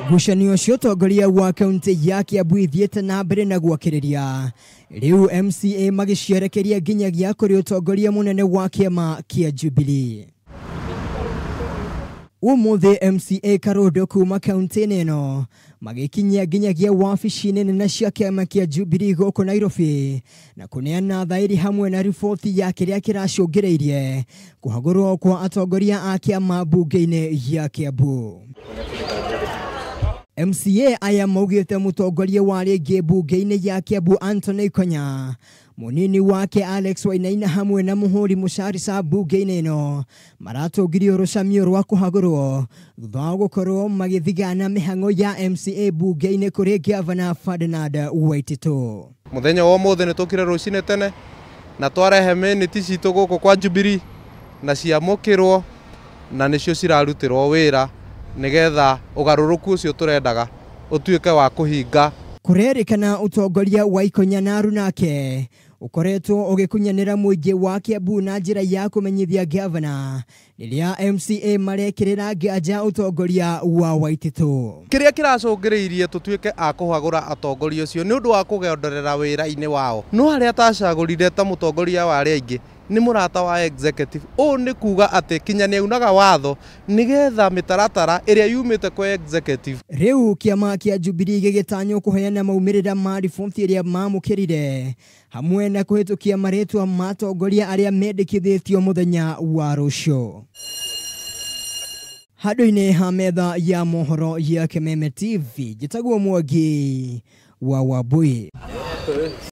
Ngucanio cia ũtongoria wa kaunti ya Kiambu ithiĩte na mbere na gwakĩrĩria rĩu MCA magĩcierekeria nginyagia kũrĩ ũtongoria mũnene wa kĩama kĩa Jubilee. Ũmũthĩ MCA Karũndũ kuma kaunti-inĩ ĩno magĩkinyia nginyagia wabici nene cia kĩama kĩa Jubilee gũkũ Nairobi na kũneana thaĩri hamwe na riboti ya kĩrĩa kĩracũngĩrĩirie kũhagũrwo kwa atongoria a kĩama mbunge-inĩ ya Kiambu. MCA aya maugĩte mũtongoria wa rĩngĩ mbunge-inĩ ya Kiambu Anthony Konya, mũnini wake Alex Wainaina hamwe na mũhũri mũcarica mbunge-inĩ ĩno maratũngirio rũcamio rwa kũhagũrwo thutha wa gũkorwo magĩthigana mĩhang'o ya MCA mbunge-inĩ kũrĩ Gavana Ferdinand Waititu. Mũthenya wa ũmũthĩ nĩtũkire rũcinĩ tene na twarehe miniti citũ gũkũ kwa Jubilee na ciamũkĩrwo na nĩcio cirarutĩrwo wĩra nigetha ũgarũrũku ũcio tũrendaga ũtuĩke wa kũhinga. Kũrerĩkana ũtongoria wa Ikonya na Arunake ũkoretwo ũgĩkunyanĩra mũingĩ wa Kiambu na njĩra ya kũmenyithia gavana rĩrĩa MCA marekĩrĩra nganja ũtongoria wa Waititu. Kĩrĩa kĩracũngĩrĩirie tũtuĩke a kũhagũra atongoria ũcio nĩ ũndũ wa kũgenderera wĩra-inĩ wao, no arĩa atacagũrire ta mũtongoria wa arĩa aingĩ nĩ mũrata wa executive. Ũũ nĩ kuga atĩ kinya nĩaunaga watho nĩgetha mĩtaratara ĩrĩa yumĩte kwa executive. Rĩu kĩama kĩa Jubilee gĩgĩtanywo kũheana maumĩrĩra ma riboti ĩrĩa mamũkĩrire hamwe na kũhĩtũkia marĩtwa ma atongoria arĩa mendekithĩtio mũthenya wa rũciũ. Handũ-inĩ ha metha ya mohoro ya Kameme TV, njĩtagwo Mwangi wa Wambui.